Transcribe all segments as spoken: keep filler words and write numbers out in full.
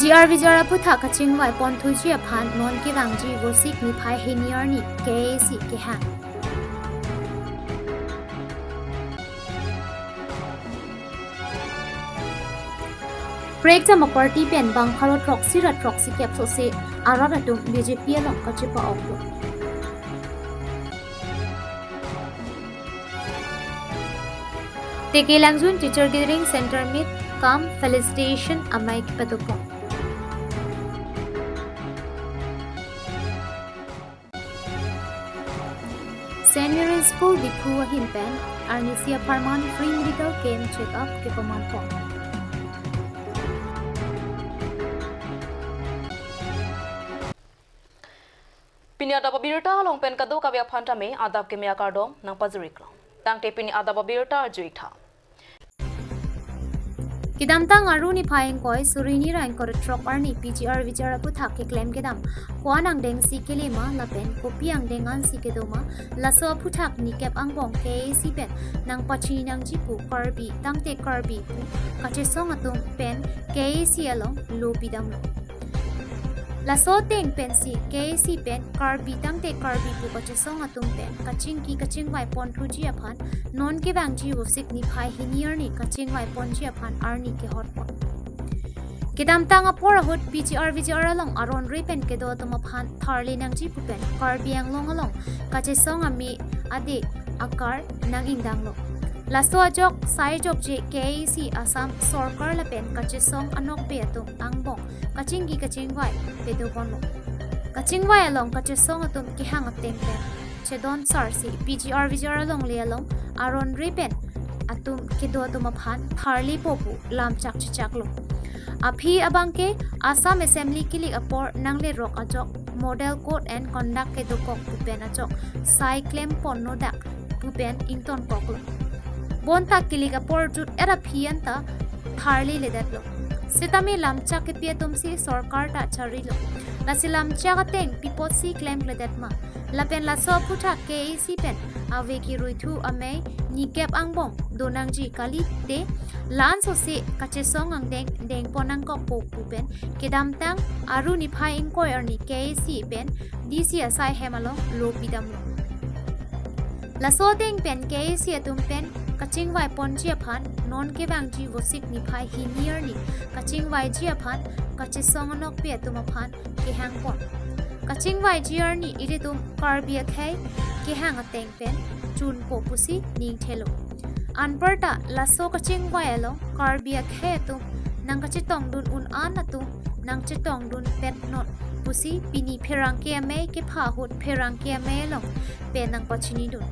P G R V G R aphuthak kachingvai ponthuji aphan non kevangji Vosik niphai hini arni K A A C kehang. Prekjam aparty pen bang pharo throksi ra throksi kep sose arat atum B J P along kachepa-ok lo. Teke Langjun Teacher Gathering Center Meet cum Felicitation amei kepatupon. Saint Mary's School Diphu ahin pen arnisi apharman free medical camp check-up kepamapon. Pini adap abirta along pen kadokave aphan tame adap keme akardom nangpajir-iklo. Tangte pini adap abirta arju-ik tha. Kedamtang Aru niphai ingkoi suri hini ra ingkoi ra throk arni P G R V G R aphuthak keklem kedam ko-an angdengsi kele ma lapen kopi angdeng ansi kedo ma, laso aphuthak nikep angbong K A A C pen nangpachini nangji pu Karbi tangte Karbi pu kachesong atum pen K A A C along lo pidamlo. Laso ateng pensi K A A C pen Karbi tangte Karbi pu kachesong atum pen kachingki kachingvai ponthuji aphan non kevangji Vosik niphai hini arni kachingvai ponji aphan arni kehotpon. Kedamtang apor ahut P G R V G R along aron re pen kedo atum aphan tharli nangji pu pen Karbi Anglong along kachesong ame ade akar nang-ingdanglo. Laso ajok sai jokje K A A C Assam sorkar lapen kachesong anokbe atum angbong kachingki kachingvai pedoponlo. Kachingvai along kachesong atum kehang ateng pen chedon sarsi P G R V G R alongle along aron re pen atum kedo atum aphan tharlipo pu lamchak chechaklo. Aphi abangke Assam Assembly kilik apor nanglerok ajok Model Code and Conduct kedokok pu pen ajok sai klempon nodak pu pen ingtonkoklo. Bonta kilik apor jut-et aphi anta tharliledetlo. Sitame lamchak kepi atumsi sorkar ta charilo. Lasi lamchak ateng pi apotsi klemkledet ma? Lapen laso aphuthak K A A C pen ave kiruithu amei nikep angbong donangji kalite la-an sose kachesong angdeng dengpon nangkokpo pu pen kedamtang Aru niphai ingkoi arni K A A C pen D C asai hem along lo pidamlo. Laso ateng pen K A A C atum pen kachingvai ponji aphan non kevangji Vosik niphai hini arni kachingvaiji aphan kachesong anokbe atum aphan kehangpon. Kachingvaiji arni ilitum Karbi akhei kehang ateng pen chunpo pusi ningthelo. Anparta laso kachingvai along Karbi akhei atum nangkachetongdun un-an atum nangchetongdun petnon pusi pini pherangke amei kepha ahut pherangke amei along pen nangpachinidun.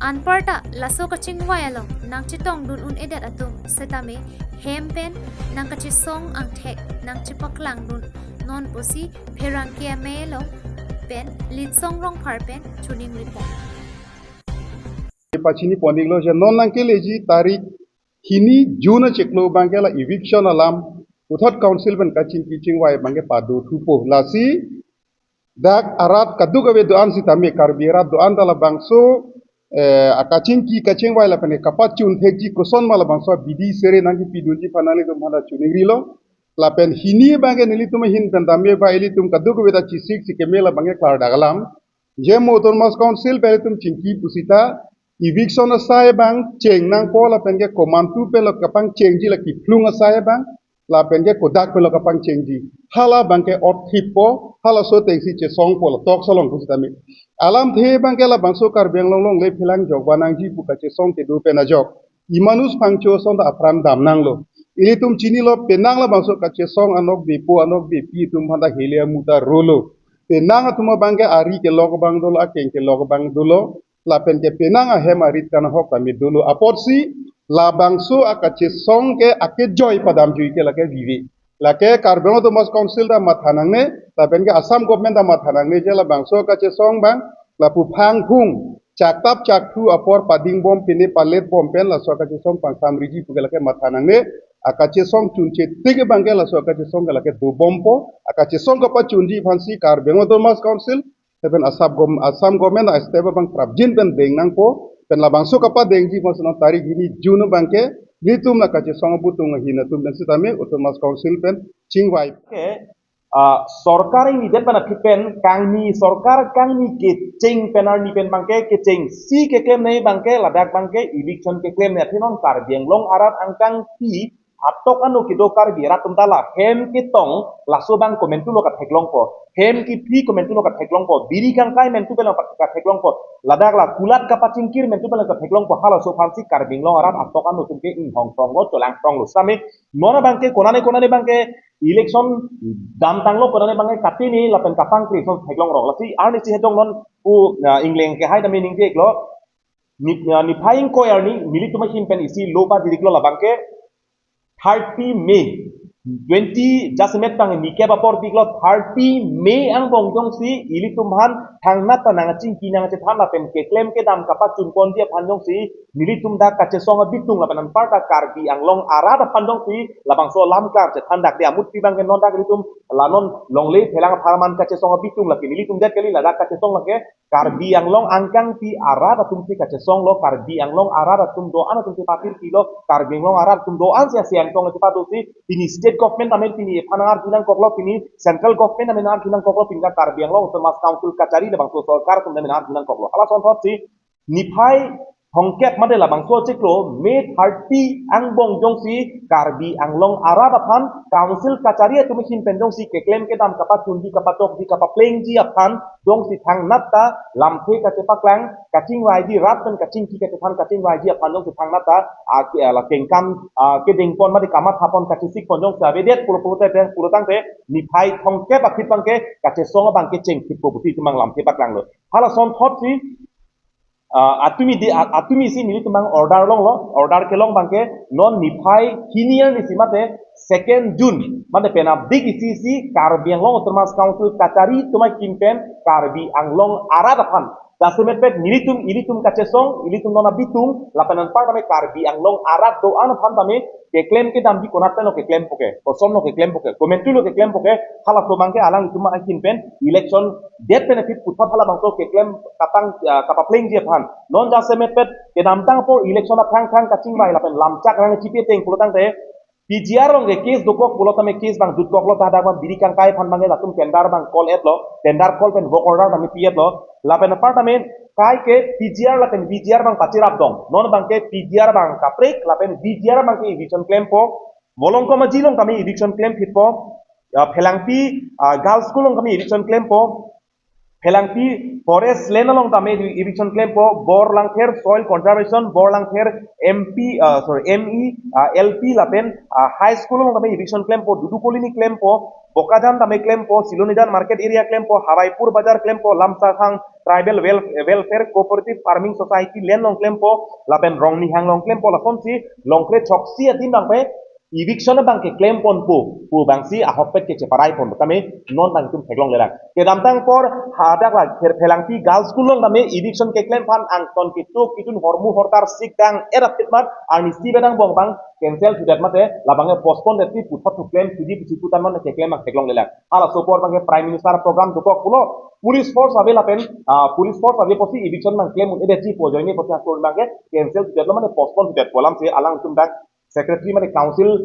Anparta laso kachingvai along nangchetongdun un-edet atum setame hem pen nangkachesong angthek nangchepaklangdun non pusi pherangke amei along pen Litsong Rongphar pen choningripon. Pachini pon-iklo je non nangkeleji tarik hini June achiklo abangke la eviction alam puthot council pen kachingki chingvai abangke padothupo. Lasi dak arat kadokave do-an sitame Karbi arat do-an ta labangso, eh, akachingki kachingvai lapen kapachun thekji koson ma labangso abidi sere nangkipidunji aphan nanglitum aphan ta choningrilo. Lapen hini abangke nelitum ahin pen tame ba ilitum kadokave ta chesiksi keme labangke klardak alam. Je mo Autonomous Council pen ilitum chingki pusita eviction asai abang cheng nangpo lapen ke komantu pen lo kapangchengji la kephlung asai abang lapen ke kodak pen lo kapangchengji. Hala abangke otthippo, halaso atengsi chesongpo la toksolong pusitame. Alamthe abangke labangso Karbi Anglong alongle phelang jokba nangji pu kachesong kedo pen ajok. Imanus Phangcho ason ta apran damnanglo. Ilitum chinilo penang labangso kachesong anokbepo anokbepi atum aphan ta hele amu ta rolo. Penang atum abangke ari kelok abang dolo, akeng kelok abang dolo. Lapen ke penang ahem arit kanahok tame dolo apotsi labangso akachesong ke akejoi padamjui ke lake vive. Lake Karbi Anglong Autonomous Council ta matha nangne, lapen ke Assam government ta matha nangne je labangso akachesong abang lapu phangphung chaktap chakthu apor padingbom pine paletbom pen laso akachesong pangsamriji pu ke lake matha nangne. Akachesong chunche tik abangke laso akachesong ke lake dobompo. Akachesong kapachunji aphansi Karbi Anglong Autonomous Council lapen Assam gom-, Assam government a step abang prapjin pen deng nangpo. Pen labangso kapadengji aphansi non tarik hini June abangke Nelitum la kachesong abitung ahin atum pen sitame Autonomous Council pen chingvai. Ke, ah, sorkar ingnidet pen aphi pen kangni, sorkar kangni kecheng pen arni pen abangke kechengsi keklemnei abangke ladak abangke eviction keklemnei athe non Karbi Anglong arat angkangpi atok ano kedo Karbi arat atum ta la hem ketong laso abang komantu lo katheklongpo. Hem kephi komantu lo katheklongpo. Biri kangkai mantu pen lo katheklongpo. Ladak la kulat kapachingkir mantu pen lo katheklongpo. Halaso aphansi Karbi Anglong arat atok ano atum ke inghong tonglo, cholang tonglo. Sitame non abangke konane konane abangke election damtanglo, konane abangke katini lapen kapangkri ason theklong rong. Lasi arnisi hedong non pu, ah, ingleng kehai tame ningje iklo. Ni, ah, niphai ingkoi arni nelitum ahin pen isi lo pajiriklo labangke thirty May twenty jasemet tang nikep apor diklo, thirty May angbong jongsi ilitum aphan thangnat ta nangchingki nangchethan lapen keklem kedam kapachunponji aphan jongsi nelitum dak kachesong abitung lapen anparta Karbi Anglong arat aphan jongsi labangso alam klar chethan dak de amutpi abangke non dak ilitum la non longle phelang apharman kachesong abitung lake nelitum det kali, ladak kachesong lake Karbi Anglong angkangpi arat atumsi kachesonglo, Karbi Anglong arat atum do-an atumsi patirpilo, Karbi Anglong arat atum do-ansi asiang tong ati padosi, pini state government tame pini ephan arjunangkoklo, pini central government tame arjunangkoklo, pini Karbi Anglong Autonomous Council kachari labangso sorkar atum tame arjunangkoklo. Hala asonthotsi, niphai thomkep mate labangso chiklo, May thirty angbong jongsi Karbi Anglong arat aphan Council kachari atum ahin pen jongsi keklem kedam kapachunji kapachokji kapaplengji aphan jongsi thangnat ta lamthe kachepaklang kachingvaiji rat pen kachingki kachephan kachingvaiji aphan jongsi thangnat ta, ah, ke-, ah, la kengkam, ah, kedengpon mate kamathapon kachesikpon jongsi avedet pulo pulo te pulo tangte niphai thomkep aphi abangke kachesong abangke chengphitpo pusi itum abang lamthe paklanglo. Hala asonthotsi, ah, atumi di, a-, atumisi nelitum abang order longlo, order kelong abangke non niphai hini arnisi mate second June mate penapdik isi isi Karbi Anglong Autonomous Council kachari atum ahin pen Karbi Anglong arat aphan jasemet pet nelitum ilitum kachesong ilitum non abitung lapen anpar tame Karbi Anglong arat do-an aphan tame keklem kedamji konat pen lo keklempo ke, koson lo keklempo ke, komantu lo keklempo ke, halaso abangke alanglitum ahin pen election det pen aphi puthot halabangso keklem kapang, ah, kapaplengji aphan. Non jasemet pet kedamtang apor election aphrang aphrang kachingvai lapen lamchak rang chipi ateng pulo tangte P G R along ke case dokok pulo tame case abang jutkoklo, ta dak abang biri kangkai aphan abangke latum tender abang call etlo, tender call pen work order abang pi etlo. Lapen apar tame kai ke P G R lapen V G R abang pachirap dong. Non abangke P G R abang kaprek lapen V G R abangke eviction klempo. Volongkom Aji along tame eviction klemphitpo. Ya, Phelangpi, ah, Girls School along tame eviction klempo. Phelangpi Forest Land along tame eviction klempo. Borlangpher Soil Conservation, Borlangpher M P, ah, sorry, M E, ah, L P lapen, ah, High School along tame eviction klempo. Dudu Colony klempo. Bokajan tame klempo. Silonijan Market Area klempo. Hawaipur Bazar klempo. Lamsakhang Tribal Wel-, Welfare Cooperative Farming Society land along klempo. Lapen Rongnihang along klempo. Lasonsi longkre choksi adim abangke eviction abangke klemponpo pu abangsi ahokpet kecheparaiponpo tame non abang itum theklonglelang. Kedamtang apor hadak la Pher-, Phelangpi Girls School along tame eviction keklem aphan angton kecho kidun hormu hortar sikdang erap kitmat arnisi bedang bong abang cancel thudet mate labangke postpone detpi puthot thu klemthuji pusi putan non keklem abang theklonglelang. Halaso apor abangke Prime Minister program dokok pulo police force ave lapen, ah, police force ave pusi eviction abang klem un-edetji pu ajoine pusi ason abangke cancel thudetlo mane postpone thudetpo alamsi alangtum dak secretary mane council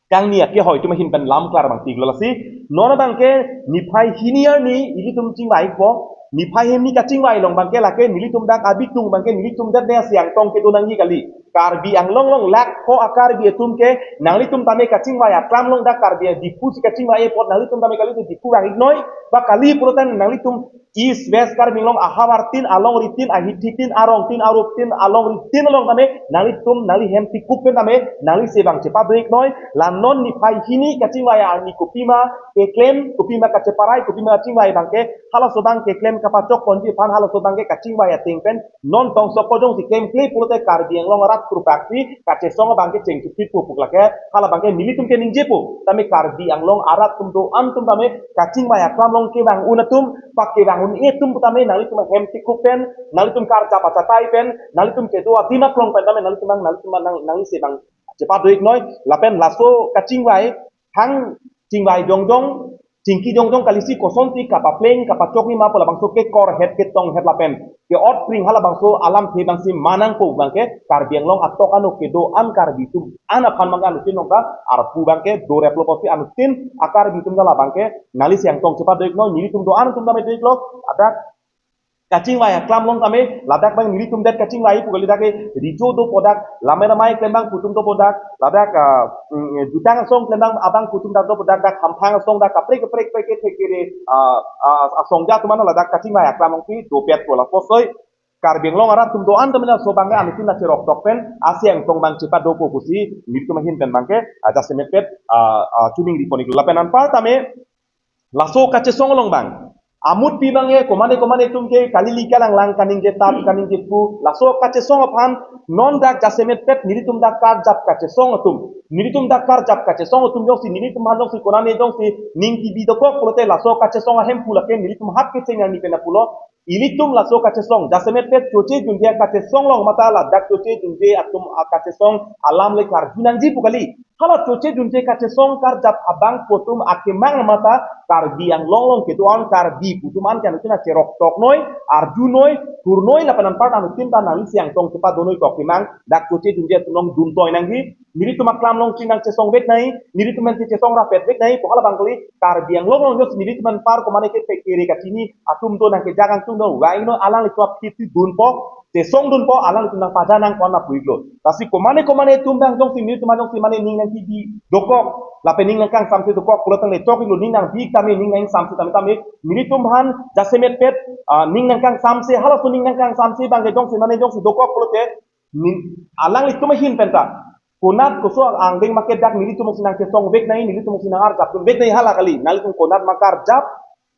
kangni akehoi atum ahin pen lam klar abang tiklo. Lasi non abangke niphai hini arni ilitum chingvaipo, niphai hini kachingvai along abangke lake nelitum dak abitung abangke nelitum dak ne asiang tong kedo nangji kali. Karbi Anglong along lakh ko a-Karbi atum ke nanglitum tame kachingvai aklam along dak Karbi Diphu si kachingvai apot nanglitum tame kali Diphu vang-iknoi ba kali pulote nanglitum East West Karbi Anglong ahavar tin, alongri tin, ahithi tin, arong tin, arup tin, alongri tin along tame nanglitum nangli hem tikup pen tame nangli se abang chepadoi-iknoi. La non niphai hini kachingvai arni kopima keklem, kopima kacheparai, kopima kachingvai abangke halaso abang keklem kapachokponji aphan halaso abangke kachingvai ateng pen non tongsok ko jongsi klemkle pulote Karbi Anglong arat kurpaksi kachesong abangke chengchupitpo pu lake hala abangke nelitum keningjepo. Tame Karbi Anglong arat atum do-an atum tame kachingvai aklam along kevang un atum, pa kevang un-e atum tame nanglitum hem tikup pen, nanglitum karja pachatai pen, nanglitum kedo adim aklong pen tame nanglitum abang nanglitum abang nang, nangli se abang chepadoi-iknoi lapen laso kachingvai hang chingvai jongjong chingki jongjong kalisi kosonsi kapapleng kapachokji ma pu labangso kekor het ketong het lapen ke-ot pring halabangso alamthe abangsi manangpo abangke Karbi Anglong atok ano kedo-an Karbi atum an aphan abangke anuttin nongta arpu abangke doreplo pusi anuttin a-Karbi atum ta labangke nangli si angtong chepadoknon, nelitum do-an atum ta me doklo, ladak kachingvai aklam along tame ladak abang nelitum det kachingvai pu kali, dak ke richo dopo dak, lamai lamai klembang pu atum dopo dak, ladak, ah, mm, jutang asong klembang abang pu atum dak dopo dak, dak hamphang asong dak kaprek kaprek kaprek kethek kere, ah, ah, asong ja atum an ladak kachingvai aklam alongsi dopetpo, lapuson Karbi Anglong arat atum do-an tame laso abangke anuttin ta cheroktok pen asi angtong abang chepadopo pusi nelitum ahin pen abangke, ah, jasemet pet, ah, ah, choningri pon-iklo. Lapen anpar tame laso kachesong along abang amutpi abangke komane komane atum ke kali li kalanglang kaningje tap kaningje pu laso kachesong aphan non dak jasemet pet nelitum dak karjap kachesong atum, nelitum dak karjap kachesong atum jongsi nelitum aphan jongsi konane jongsi ning kebi dokok pulote laso kachesong ahemphu lake nelitum hat kecheng nangji pen pulo. Ilitum laso kachesong jasemet pet choche junje kachesong along mate ladak choche junje atum akachesong alam le karju nangji pu kali. Hala choche junje kachesong karjap abang pu atum akemang mate Karbi Anglong along kedo-an Karbi pu atum an ke anuttin ta cheroktoknoi, arjunoi, kurnoi lapen anpar anuttin ta nangli si angtong chepadonoi tok kemang, dak choche junje atum along duntoi nangji, nelitum aklam alongsi nangchesong vek nangji, nelitum pen chesong rapet vek nangji pu hala abang kali. Karbi Anglong along jongsi nelitum anpar komane kethek kere kachini atum do nangkejak angtung do, vaino alanglitum aphi dunpo, chesong dunpo, alanglitum nangpaja nangkok na pu-iklo. Lasi komane komane atum abang jongsi nelitum abang jongsi mane ning nangkebi dokok lapen ning nangkangsamse dokok pulo tangte chok-iklo, ning nangbi tame ning nangsamse tame tame nelitum aphan jasemet pet, ah, ning nangkangsamse, halaso ning nangkangsamse abangke jongsi mane jongsi dokok pulote ning alanglitum ahin pen ta konat koso angdeng ma ke dak nelitum si nangchesong vek nangji, nelitum si nangarjap vek nangji hala kali, nanglitum konat ma karjap,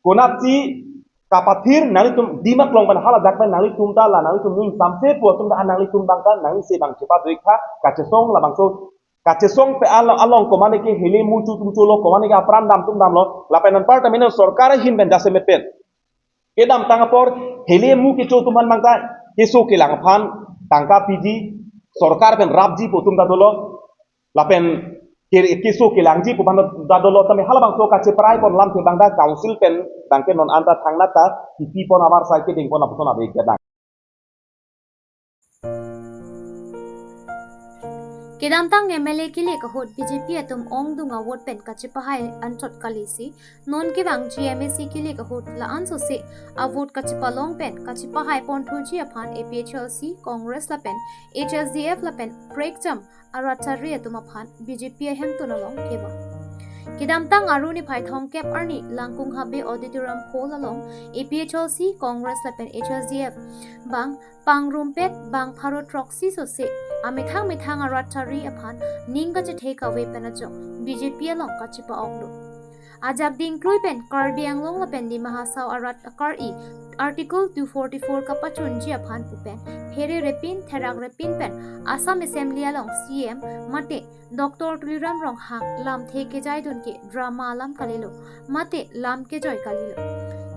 konatsi kapathir, nanglitum Dima Klong pen hala dak pen nanglitum ta la nanglitum ning samse pu atum ta nanglitum abang ta nangli si abang chepadoi tha, kachesong labangso kachesong pe along, along komane ke hele mu chu atum chulo, komane ke apran dam atum damlo, lapen anpar tame sorkar ahin pen jasemet pen kedamtang apor hele mu kecho atum aphan abang ta keso kelang aphan tangka piji, sorkar pen rapji pu atum ta dolo, lapen ke-, keso kelangji pu aphan ta dolo, tame halabangso kacheprai pon alamthe abang ta council pen abangke non anta thangnat ta kipi pon amar sai kedeng pon apuson ave kedang. Kedamtang M L A kilik ahut B J P atum ongdung avote pen kachepahai anchot kalisi, non kevangji M A C kilik ahut la-an sose avote kachepalong pen kachepahai ponthuji aphan A P H L C, Congress lapen H S D F lapen prekjam arat chari atum aphan B J P ahemtun along kevang. Kedamtang arni phai thomkep arni Langkung Habe Auditorium Hall along A P H L C, Congress lapen H S D F bang pangrumpet bang pharo throksi sose amethang methang arat chari aphan ning kachethe kave pen ajok B J P along kachepa-okdun. Ajak dingklui pen Karbi Anglong lapen Dima Hasao arat akari Article two forty-four kapachunji aphan pu pen phere repin therak repin pen Assam Assembly along C M mate Doctor Tuliram Ronghang lamthe kejaidun ke drama alam kalilo, mate lam kejoi kalilo.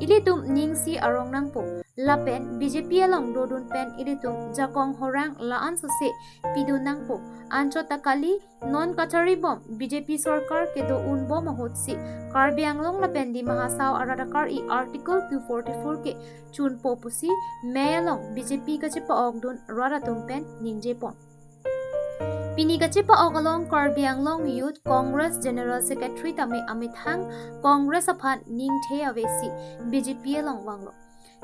Ilitum ning si arong nangpo, lapen B J P along dodun pen ilitum jakong horang la-an sose pidun nangpo. Anchot ta kali, non kachari bom B J P sorkar kedo un bom ahutsi Karbi Anglong lapen Dima Hasao arat akari Article two forty-four ke chunpo pusi mei along B J P kachepa-okdun rat atum pen ningje pon. Pini kachepa-ok along Karbi Anglong Youth Congress General Secretary tame amethang Congress aphan ningthe avesi B J P along vanglo.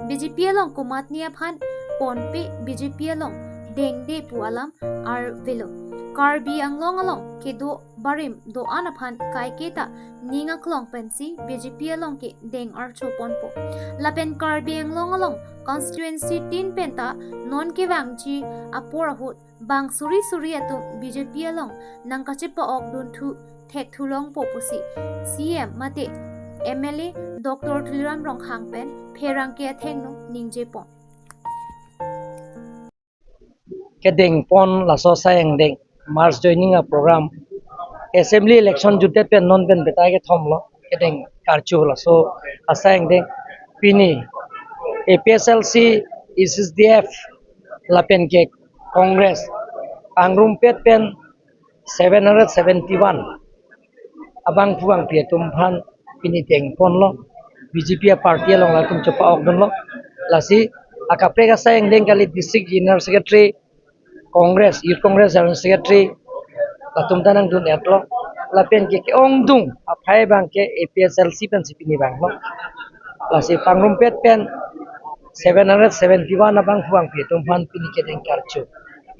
B J P along komatne aphan ponpe B J P along dengde pu alam arvelo. Karbi Anglong along kedo barim do-an aphan kaiketa ning aklong pensi B J P along ke deng archo ponpo. Lapen Karbi Anglong along constituency tin penta non kevangji apor ahut bang suri suri atum B J P along nangkachepa-okdun thu thek thulongpo pusi C M mate M L A Doctor Tuliram Ronghang pen pherangke athengno ningje pon. Kedeng pon laso asai angdeng March joining a program, assembly election jute pen non pen betai kethom lo kedeng karchu laso asai angdeng. Pini A P H L C, H S D F lapen ke Congress pangrumpet pen seven hundred seventy-one abangphu bangpi atum aphan pini dengponlo, B J P a party along latum chepa-okdunlo. Lasi akaprek asai angdeng kali District General Secretary, Congress, Youth Congress General Secretary, latum ta nangdun-etlo. Lapen ke ke-ongdung aphai abang ke A P H L C pensi pini vanglo. Lasi pangrumpet pen seven hundred seventy-one abang huang pi atum aphan pini kedeng karcho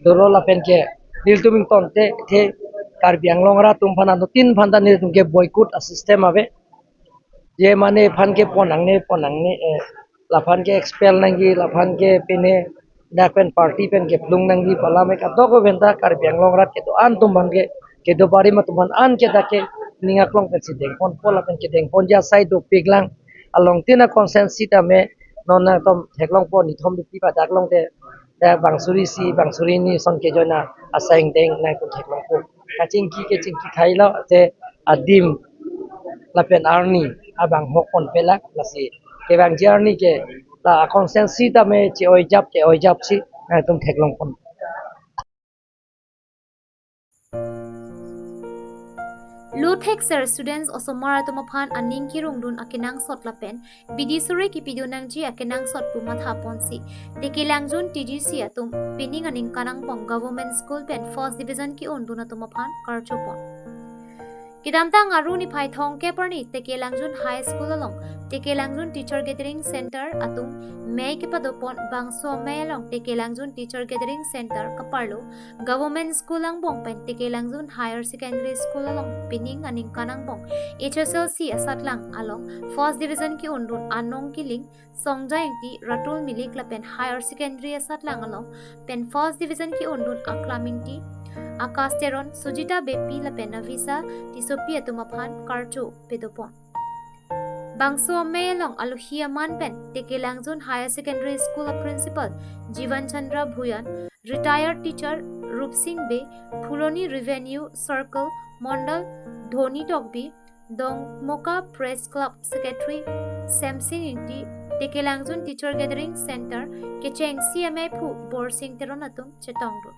dolo. Lapen ke nelitum ingtonte the Karbi Anglong arat atum aphan anuttin aphan ta nelitum ke boycott a system ave. Je mane aphan ke pon nangne, pon nangne, eh, laphan ke expel nangji, laphan ke pine dak pen party pen ke plung nangji pu alam ke kadokave pen ta Karbi Anglong arat kedo-an atum aphan ke, kedo barim atum aphan an ke dak ke ning aklong pensi dengponpo. Lapen ke dengponji asai dopiklang, along tin a constituency tame non nangtum theklongpo, nithom diti padak longte, dak bang suri isi, bang suri hini ason ke join a asai angdeng nangtum theklongpo. Kachingki ke chingki thailo, te adim lapen arni abang hokpon pelak. Lasi kevangji arni ke la a constituency tame che-oijap, che-oijapsi nangtum theklongpon. Low thekser students osomar atum aphan aning kerungdun akenangsot lapen bidi sore kepidun nangji akenangsot pu mathaponsi Tekelangjun T G C atum pining aningkan angbong Government School pen first division ke-undun atum aphan karchopon. Kedamtang Aru niphai thomkep arni Tekelangjun High School along Tekelangjun Teacher Gathering Center atum mei kepadopon. Bangso amei along Tekelangjun Teacher Gathering Center kaparlo Government School angbong pen Tekelangjun Higher Secondary School along pining aningkan angbong H S L C asatlang along first division ke-undun Anong Kiling, Songja Ingti, Ratul Milik lapen Higher Secondary asatlang along pen first division ke-undun Aklam Ingti, Akash Teron, Sujita Beypi lapen Navisa Tissopi atum aphan karcho pedopon. Bangso amei along alohi aman pen Tekelangjun Higher Secondary School a Principal Jivan Chandra Bhuyan, retired teacher Rupsing Bey, Phuloni Revenue Circle Mondol Dhoni Tokbi, Dongmoka Press Club Secretary Semsing Ingti, Tekelangjun Teacher Gathering Center kechengsi ameiphu Borsing Teron atum chetongdun.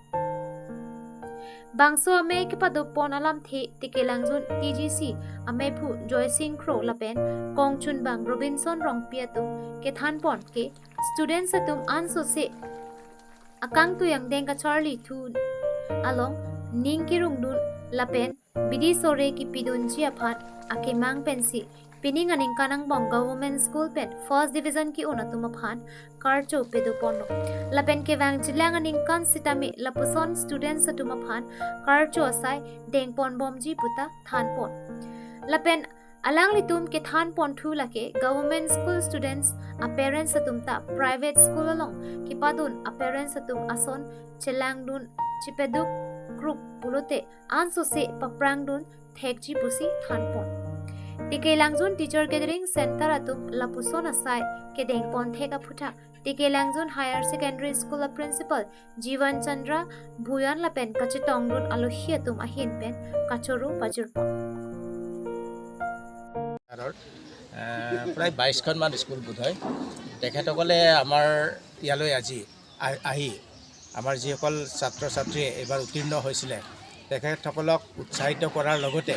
Bangso amei kepadopon alamthe Tekelangjun T G C ameiphu Joysing Kro lapen kongchunbang Robinson Rongpi atum kethanpon ke students atum ansose akangtui angdeng kacharlithu along ning kerungdun lapen bidi sore kepidunji aphan akemang pensi pining aningkan angbong Government School pen first division ke-un atum aphan karcho pedoponlo. Lapen kevangjilang aningkan sitame lapuson students atum aphan karcho asai dengponbomji puta thanpon. Lapen alanglitum kethanponthu lake Government School students a parents atum ta private school along kepadun a parents atum ason chelangdun chepeduk krup pulote ansose paprangdun thekji pusi thanpon. Tekelangjun Teacher Gathering Center atum lapuson asai kedengpon thek aphuthak Tekelangjun Higher Secondary School a Principal Jivan Chandra Bhuyan lapen kachetongdun alohi atum ahin pen kachoro pajirpon. এ, প্ৰায় বাইছখনমান স্কুল বোধ হয়। তেখেতসকলে আমাৰ ইয়ালৈ আজি আ- আহি আমাৰ যিসকল ছাত্ৰ ছাত্ৰীয়ে এইবাৰ উত্তীৰ্ণ হৈছিলে, তেখেতসকলক উৎসাহিত কৰাৰ লগতে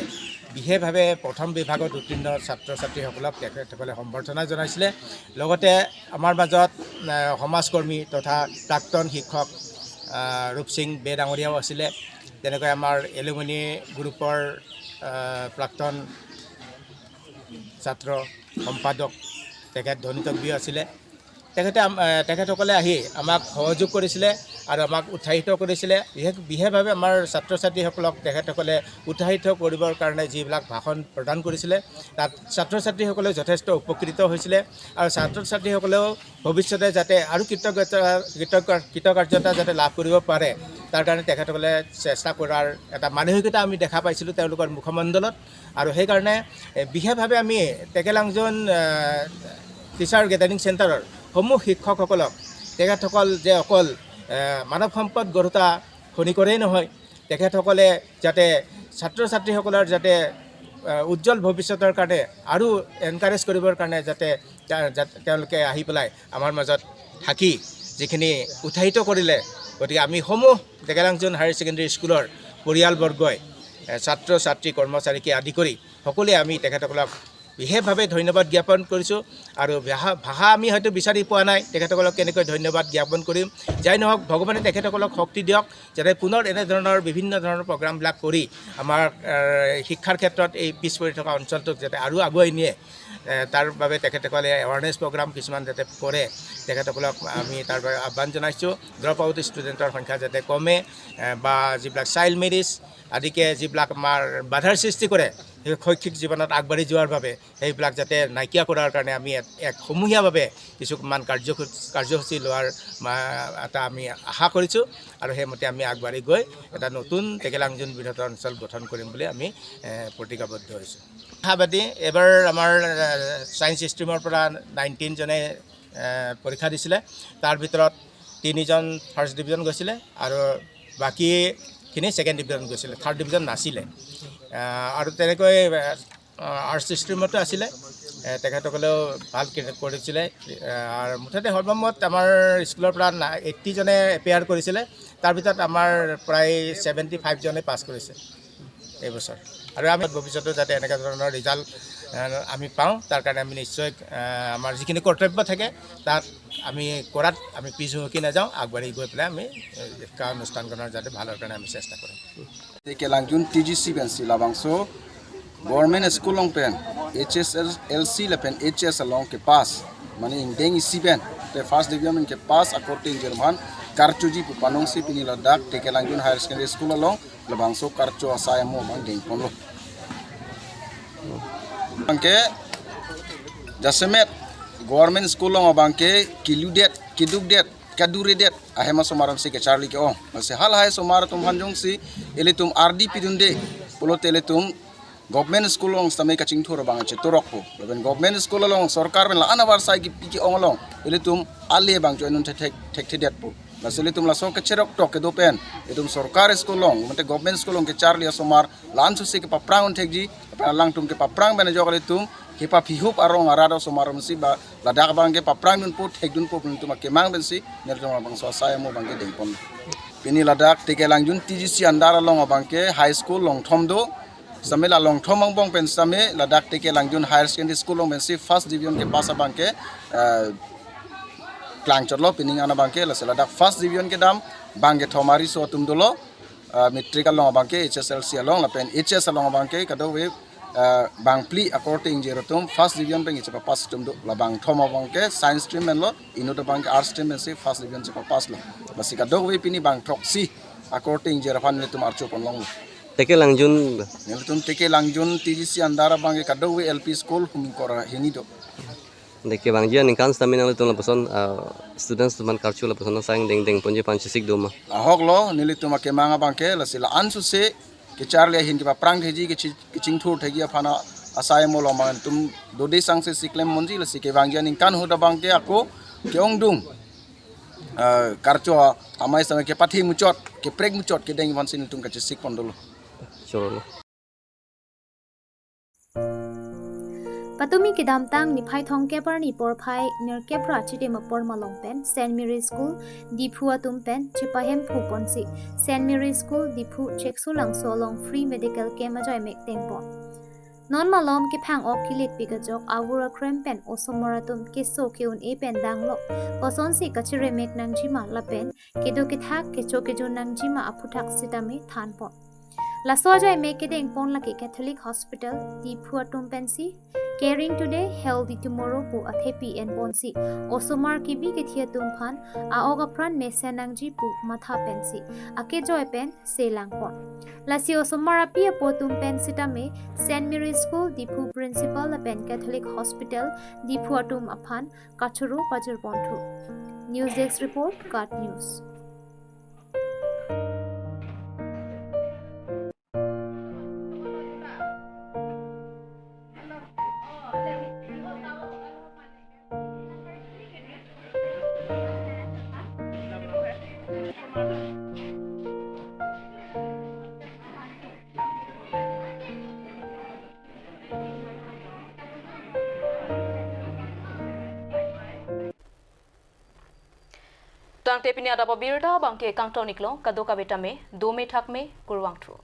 বিশেষভাৱে প্ৰথম বিভাগত উত্তীৰ্ণ ছাত্ৰ ছাত্ৰীসকলক তেখেতসকলে সম্বৰ্ধনা জনাইছিলে। লগতে আমাৰ মাজত এ, সমাজকৰ্মী তথা প্ৰাক্তন শিক্ষক আ, ৰূপসিং বে ডাঙৰীয়াও আছিলে। তেনেকৈ আমাৰ এলুমিনি গ্ৰুপৰ আ, প্ৰাক্তন ছাত্ৰ সম্পাদক তেখেত ধনী তকবীও আছিলে। তেখেতে আম- এ, তেখেতসকলে আহি আমাক সহযোগ কৰিছিলে আৰু আমাক উৎসাহিত কৰিছিলে। বিশেষ বিশেষভাৱে আমাৰ ছাত্ৰ ছাত্ৰীসকলক তেখেতসকলে উৎসাহিত কৰিবৰ কাৰণে যিবিলাক ভাষণ প্ৰদান কৰিছিলে, তাত ছাত্ৰ ছাত্ৰীসকলে যথেষ্ট উপকৃত হৈছিলে আৰু ছাত্ৰ ছাত্ৰীসকলেও ভৱিষ্যতে যাতে আৰু কৃতজ্ঞতা কৃতজ্ঞ কৃতকাৰ্যতা যাতে লাভ কৰিব পাৰে, তাৰ কাৰণে তেখেতসকলে চেষ্টা কৰাৰ এটা মানসিকতা আমি দেখা পাইছিলোঁ তেওঁলোকৰ মুখমণ্ডলত। আৰু সেইকাৰণে এ, বিশেষভাৱে আমি টেকেলাংজন এ, টিচাৰ গেডাৰিং চেণ্টাৰৰ সমূহ শিক্ষকসকলক তেখেতসকল যে অকল এ, মানৱ সম্পদ গঢ়োতা খনিকৰেই নহয়, তেখেতসকলে যাতে ছাত্ৰ ছাত্ৰীসকলৰ যাতে এ, উজ্জ্বল ভৱিষ্যতৰ কাৰণে আৰু এনকাৰেজ কৰিবৰ কাৰণে যাতে তা- যাতে তেওঁলোকে আহি পেলাই আমাৰ মাজত থাকি যিখিনি উৎসাহিত কৰিলে। গতিকে আমি সমূহ টেকেলাংজন হায়াৰ ছেকেণ্ডেৰী স্কুলৰ পৰিয়ালবৰ্গই এ, ছাত্ৰ ছাত্ৰী কৰ্মচাৰীকে আদি কৰি সকলোৱে আমি তেখেতসকলক বিশেষভাৱে ধন্যবাদ জ্ঞাপন কৰিছোঁ। আৰু ভাষা ভাষা আমি হয়তো বিচাৰি পোৱা নাই, তেখেতসকলক কেনেকৈ ধন্যবাদ জ্ঞাপন কৰিম। যাই নহওক, ভগৱানে তেখেতসকলক শক্তি দিয়ক, যাতে পুনৰ এনেধৰণৰ বিভিন্ন ধৰণৰ প্ৰগ্ৰামবিলাক কৰি আমাৰ, এ, শিক্ষাৰ ক্ষেত্ৰত এই পিছ পৰি থকা অঞ্চলটোক যাতে আৰু আগুৱাই নিয়ে, এ, তাৰ বাবে তেখেতসকলে এৱাৰনেছ প্ৰগ্ৰাম কিছুমান যাতে কৰে, তেখেতসকলক আমি তাৰ বাবে আহ্বান জনাইছোঁ। ড্ৰপ আউট ষ্টুডেণ্টৰ সংখ্যা যাতে কমে, এ, বা যিবিলাক চাইল্ড মেৰিজ আদিকে যিবিলাক আমাৰ বাধাৰ সৃষ্টি কৰে, সেই শৈক্ষিক জীৱনত আগবাঢ়ি যোৱাৰ বাবে, সেইবিলাক যাতে নাইকিয়া কৰাৰ কাৰণে আমি এক, এক সমূহীয়াভাৱে কিছুমান কাৰ্যসূ-, কাৰ্যসূচী লোৱাৰ মা-, এটা আমি আশা কৰিছোঁ। আৰু সেইমতে আমি আগবাঢ়ি গৈ এটা নতুন টেকেলাংজুন বৃহত্তৰ অঞ্চল গঠন কৰিম বুলি আমি, এ, প্ৰতিজ্ঞাবদ্ধ হৈছোঁ। আশাবাদী, এইবাৰ আমাৰ, এ, ছায়েন্স ষ্ট্ৰীমৰ পৰা নাইনটিন জনে, এ, পৰীক্ষা দিছিলে। তাৰ ভিতৰত তিনিজন ফাৰ্ষ্ট ডিভিজন গৈছিলে আৰু বাকীখিনি ছেকেণ্ড ডিভিজন গৈছিলে, থাৰ্ড ডিভিজন নাছিলে। এ, আৰু তেনেকৈ, এ, আৰ্টছ ষ্ট্ৰীমতো আছিলে, এ, তেখেতসকলেও ভাল কে-, কৰিছিলে। এ, আৰু মুঠতে সৰ্বমুঠ আমাৰ স্কুলৰ পৰা না-, এইটি জনে এপিয়াৰ কৰিছিলে, তাৰ ভিতৰত আমাৰ প্ৰায় ছেভেণ্টি ফাইভ জনে পাছ কৰিছে এইবছৰ। আৰু আমি ভৱিষ্যতে যাতে এনেকুৱা ধৰণৰ ৰিজাল্ট, এ, আমি পাওঁ, তাৰ কাৰণে আমি নিশ্চয়, এ, আমাৰ যিখিনি কৰ্তব্য থাকে, তাত আমি কৰাত আমি পিছ হুহকি নাযাওঁ, আগবাঢ়ি গৈ পেলাই আমি, এ, শিক্ষা অনুষ্ঠানখনৰ যাতে ভালৰ কাৰণে আমি চেষ্টা কৰিম। Tekelangjun T G C pensi labangso government school along pen H S L C lapen H S along kepass, mane ingdeng isi pen te first division pen kepass akorte ingjir aphan karchuji pu panongsi pini ladak Tekelangjun Higher Secondary School along labangso karcho asai amo abang dengponlo. Abangke jasemet government school along abangke kiludet, kidukdet, kaduredet ahem asomar atumsi kecharli ke-ong. Lasi halahai asomar atum aphan jongsi ilitum ardi pidunde pulote ilitum government school along sitame kachingthur abang chetorokpo. Lapen government school along sorkar pen la-an avarsai kipi ke-ong along ilitum ale abang joinun thek thek thekthedetpo. Lasi ilitum laso kacherok tok kedo pen ilitum sorkar school along, mate government school along kecharli asomar la-an sose kepaprang un thekji, lapen alangtum kepaprang pen ajok ilitum kepaphihup arong arat asomar atumsi ba ladak abangke paprang dunpo, thek dunpo pu ilitum akemang pensi nelitum labangso asai amo abangke dengpon. Pini ladak Tekelangjun T G C under along abangke high school longthom do. Sitame la longthom angbong pen sitame ladak Tekelangjun Higher Secondary School along pensi first division kepass abangke, eh, klangchotlo pining an abangke. Lasi ladak first division kedam bangkethom ariso atum dolo. Ah, matric along abangke, H S L C along lapen H S along abangke kadokave, ah, bangphli akorte ingjir atum first division pen kechepapass atum do. La bangthom abangke science stream penlo, inut abangke arts stream pensi first division chepapasslo. Lasi kadokave pini bangthroksi akorte ingjir aphan nelitum archupon longlo. Tekelangjun. Nelitum Tekelangjun T G C under abangke kadokave L P school hum kora hini do. Deke bangji aningkan sitame nanglitum lapuson, ah, students atum aphan karcho lapuson asai deng dengponji aphan chesik do ma? Ahoklo, nelitum akemang abangke lasi la-an sose kecharli ahin kepaprang thekji, kechi-, kechingthur thekji aphan asai amo along abang ilitum dode sangse si klemponji. Lasi kevangji aningkan ahut abangke ako ke-ongdung, ah, karcho amei sitame kepathe muchot, keprek muchot kedeng aphansi nelitum kachesik pondolo. Chorolo. Patumi kedamtang niphai thomkep arni porphai nerkep ra chitim apor malom pen Saint Mary School Diphu atum pen chepahemphu ponsi Saint Mary School Diphu Cheksulangso along free medical camp ajai mek dengpon. Non malom kephang-ok kilit pik ajok avur akrem pen osomar atum keso ke-un-e pen danglo. Kosonsi kachiri mek nangjima lapen kedo kethak kecho kejun nangjima aphuthak sitame thanpon. Laso ajai mek kedengpon lake Catholic Hospital Diphu atum pensi Caring Today, Healthy Tomorrow pu athepi enponsi osomar kebi kethe atum aphan a-ok apran mesen nangji pu matha pensi akejoi pen selangpon. Lasi osomar api apo atum pen sitame Saint Mary School Diphu Principal lapen Catholic Hospital Diphu atum aphan kachoro pajirponthu. News Desk Report, KAT News. Tangte pini adap abirta abangke kangton-iklo, kadokave tame dome thakme, kurvangthu.